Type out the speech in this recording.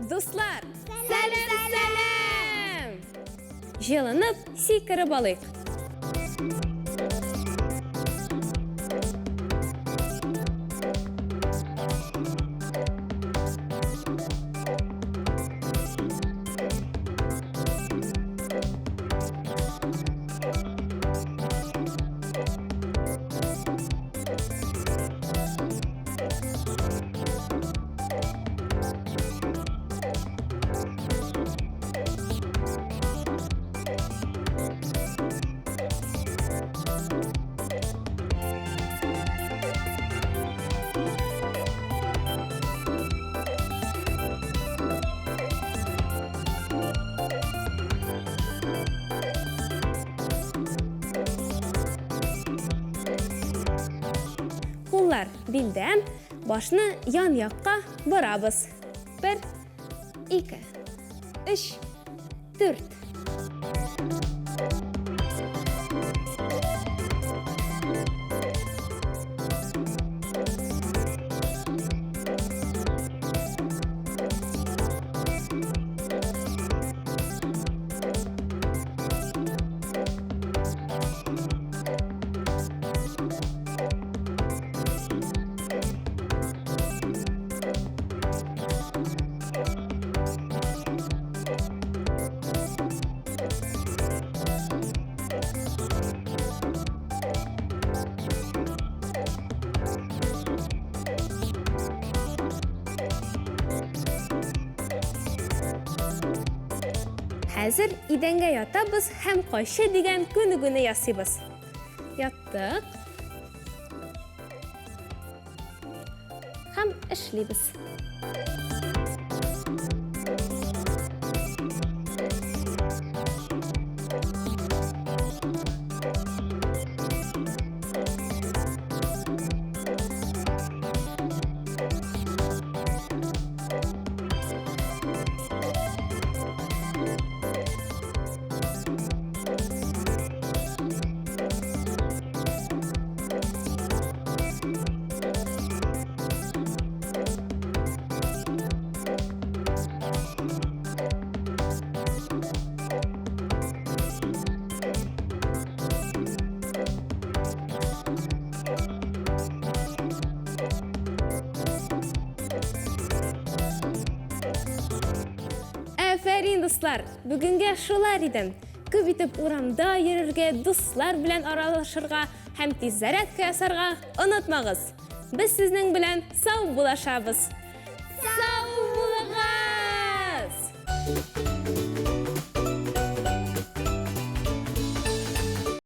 Дуслар, сәлам, сәлам! Җылынып, сикереп алыйк. Куллар билдә, башны ян якка борабыз. Бер, ике, өч, дүрт. Хәзер идәнгә ятабыз һәм кайчы дигән күнегүне ясыйбыз. Яттык. Һәм эшлибез. Әфәрин, дуслар! Бүгенгә шулар идем. Күп итеп урамда йөрергә, дуслар белән аралашырга һәм тиз зарядка ясарга онытмагыз. Без сезнең белән сау булашабыз. Сау булыгыз!